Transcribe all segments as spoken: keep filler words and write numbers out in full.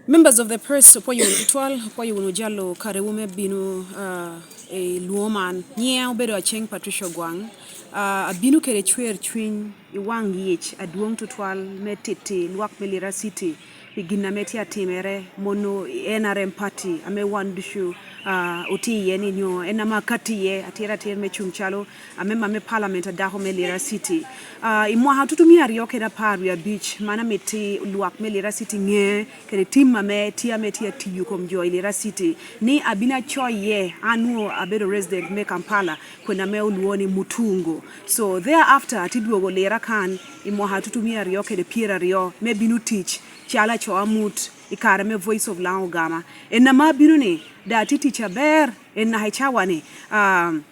Members of the press, opwoyo wunu tutwal, opwoyo wunu jalo karewu me bino, ah, i lwongo man. Nyiŋa obedo Aceng Patricia Ogwaŋ. Ah, abino kede cwer cwiny i waŋ yic adwoŋ tutwal me titi lwak me Lira City pi gin ame tye atimere, mono i N R M party ame wan ducu, ah, otye iye ni, nyo en ame akatti iye atir atir me cuŋ calo amemba me Parliament a dako me Lira City. Ah, i mwaka tutumia aryo kede apar wie abic, man amitti lwak me Lira City ŋe kede tim ame tye, ame tye atiyo kom jo i Lira City, ni abino acoye, an nwoŋo abedo resident me Kampala, kwena ame olwoŋo ni Mutungo. So, thereafter, ati dwogo Lira kan i mwaka tutumia aryo kede pyeraryo me bino tic calo aco amut i kare me Voice of Laŋo Ogama. En ame abino ni, da ati tic aber, en naka i cawa ni, um,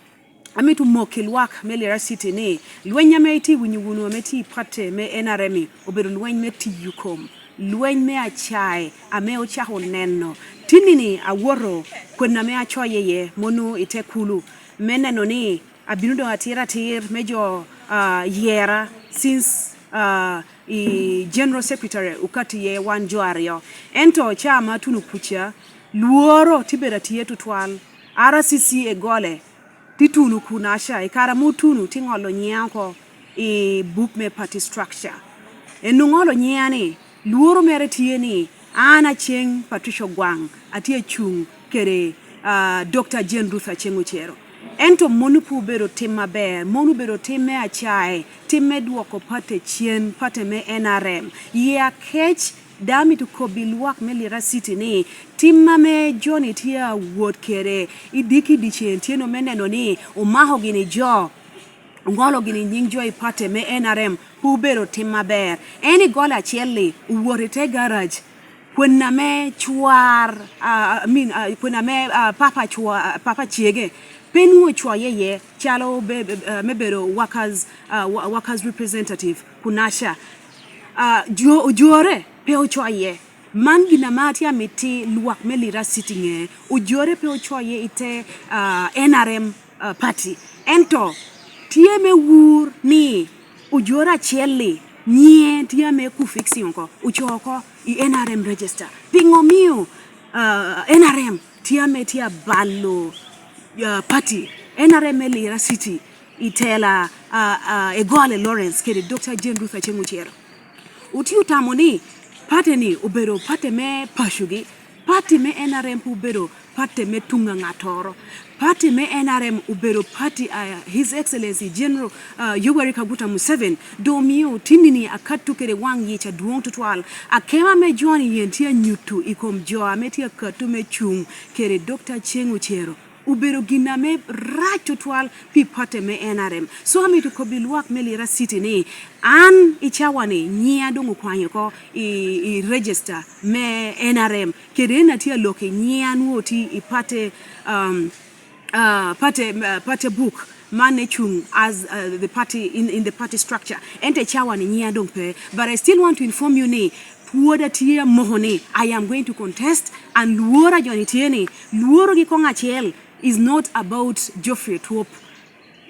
amito mok i lwak me Lira City ni lweny ame itye winyo wunu ame tye i patte me N R M obedo lweny me tiyo kom, lweny me acae ame ocako neno. Tinni-ni awoto kwena ame acoye iye, mono i te kulu, me neno ni abino doŋ atir atir me jo, ah, yera, since, ah, i General Secretary okatti iye wan jo aryo. Ento ca ma atuno kuca, lworo tye bedo atye tutwal. R C C egole, tye tuno kunaca, i kare ame otuno tye ŋolo nyiŋa oko i buk me party structure. En oŋolo nyiŋa ni, lworo mere tye ni an Aceng Patricia Ogwaŋ atye acuŋ kede, ah, Doctor Jane Ruth Aceng Ocero. Ento mon pe obedo tim aber, mon obedo tim me acae, tim me dwoko patte cen, patte me N R M. Yie akec, dano mito kobbi lwak me Lira City ni tim ame jo-ni tye awot kede i diki dicen tye no me neno ni omako gini jo, oŋolo gini nyiŋ jo i patte me N R M, pe obedo tim aber. En i gol acel-li owot i te garac, kwena me cwar, ah, I mean, ah, kwena me, ah, papa cwa-, ah, papa cege, pe nwoŋo coye iye calo be-, be-, ah, me bedo workers, ah, wo-, workers representative kunaca. Ah, jo-, ojore pe ocoye. Man gin ame atye amitti lwak me Lira City ŋe. Ojore pe ocoye i te, ah, N R M, ah, party. Ento tye me wur ni ojore acel-li nyiŋe tye ame ku fixing oko, oco oko i N R M register. Piŋo omio, ah, N R M tye ame tye abalo, ah, party? N R M me Lira City i tela, ah, ah, Egole Lawrence kede Doctor Jane Ruth Aceng Ocero. Otye otamo ni party-ni obedo party me pacogi. Party me N R M pe obedo party me tuŋ a ŋattoro. Party me N R M obedo party a His Excellency General, ah, Yoweri Kaguta Museveni. Doŋ omio tinni-ni akatto kede waŋ yic adwoŋ tutwal. Akema me John Yen tye anyuto i kom jo ame tye akatto me cuŋ kede Doctor Aceng Ocero obedo gin ame rac tutwal pi party me N R M. So, amito kobbi lwak me Lira City ni an i cawa-ni nyiŋa doŋ okwanyo oko i, i register me N R M. Kede en atye alok i nyiŋa nwoŋo tye i party, um, uh, party, uh, party book man ecuŋ as, uh, the party in, in the party structure. Ento i cawa-ni nyiŋa doŋ pe. But I still want to inform you ni pwod atye amoko ni I am going to contest, and lworo a jo-ni tye ni, lworogi koŋ acel is not about Geoffrey Twop.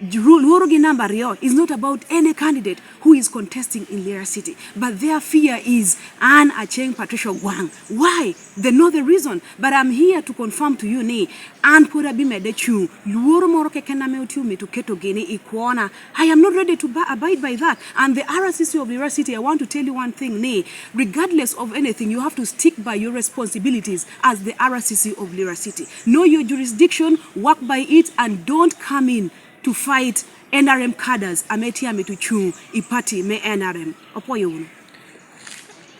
Ru-, lworogi namba aryo is not about any candidate who is contesting in Lira City, but their fear is an Aceng Patricia Ogwaŋ. Why? They know the reason, but I'm here to confirm to you ni an pwod abimedde cuŋ. Lworo moro keken ame otye omito keto gini i kwona, I am not ready to ba-, abide by that. And the R C C of Lira City, I want to tell you one thing ni, regardless of anything, you have to stick by your responsibilities as the R C C of Lira City. Know your jurisdiction, work by it, and don't come in to fight N R M cadres ame tye amito cuŋ i party me N R M. Opwoyo wunu.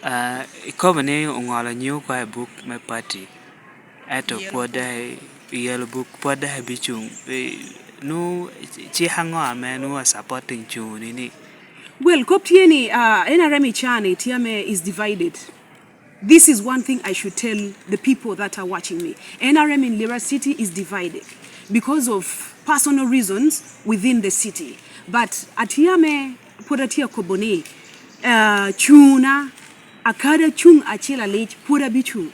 Ah, ikobo ni oŋolo nyiŋ oko i buk me party, ento pwod daŋ i yelo buk pwod daŋ ibicuŋ. Eh, nu cik aŋo ame nu a supporting cuŋ ni ni? Well, kop tye ni, ah, N R M i caa-ni tye ame is divided. This is one thing I should tell the people that are watching me. N R M in Lira City is divided because of personal reasons within the city. But atye ame pwod atye akobo ni, ah, cuŋna, akada cuŋ acel alic, pwod abicuŋ.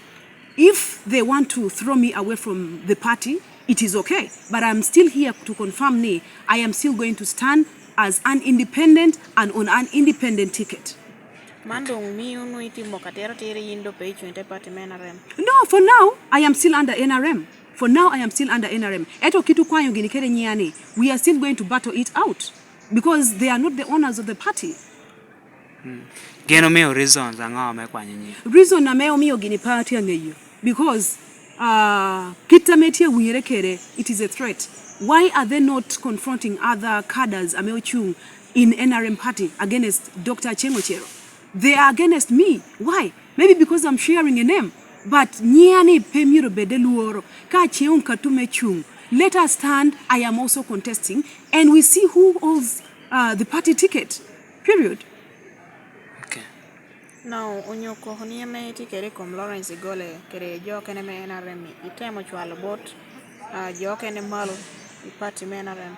If they want to throw me away from the party, it is okay. But I'm still here to confirm ni I am still going to stand as an independent and on an independent ticket. Man doŋ mio nwoŋo itimo ka tiro tiro yin doŋ pe icuŋ i te party me N R M. No, for now, I am still under N R M. For now, I am still under N R M. Eto kit okwanyo gini kede nyiya ni, we are still going to battle it out because they are not the owners of the party. Gin omio reasons aŋo me kwanyo nyiya? Reason ame omio gini pe atye aŋeyo because uh, kit ame tye awinyere kede, it is a threat. Why are they not confronting other cadres ame ocuŋ in N R M party against Doctor Aceng Ocero? They are against me. Why? Maybe because I'm sharing a name. But nyiya ni pe myero bed e lworo. Ka Aceng Okato me cuŋ, let us stand. I am also contesting and we see who holds uh, the party ticket. Period. Okay. Now, onyo koko ni ame itye kede i kom Lawrence Igole kede jo okene me N R M, itemo cwalo bot uh, jo okene malo i party me N R M.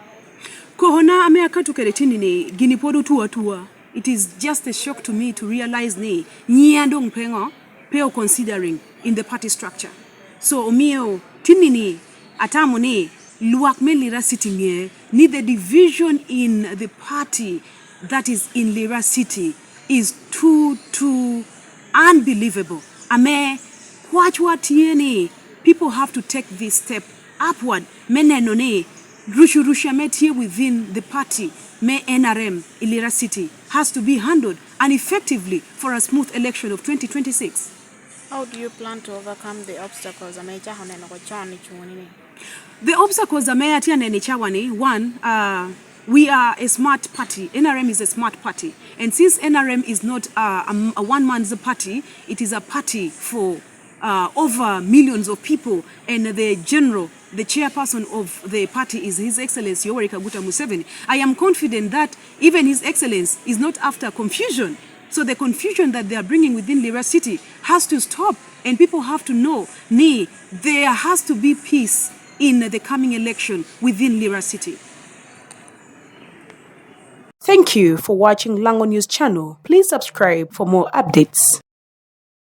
Koko na ame akato kede tini ni gini pwod otuo atua. It is just a shock to me to realize ni nyiya doŋ pe ŋo pe o considering in the party structure. So omio tini ni atamo ni lwak me Lira City ŋe ni the division in the party that is in Lira City is too too unbelievable. Ame kwacwa tye ni people have to take this step upward me neno ni rucurucu ame tye within the party me N R M i Lira City has to be handled and effectively for a smooth election of twenty twenty-six. How do you plan to overcome the obstacles ame icako neno ko con i cuŋoni ni? The obstacles ame atye aneno i cawa ni, one, uh, we are a smart party. N R M is a smart party. And since N R M is not uh, a, a one man's party, it is a party for uh, over millions of people. And the general, the chairperson of the party is His Excellency Yoweri Kaguta Museveni. I am confident that even His Excellency is not after confusion. So the confusion that they are bringing within Lira City has to stop, and people have to know ni there has to be peace in the coming election within Lira City. Thank you for watching Lango News Channel. Please subscribe for more updates.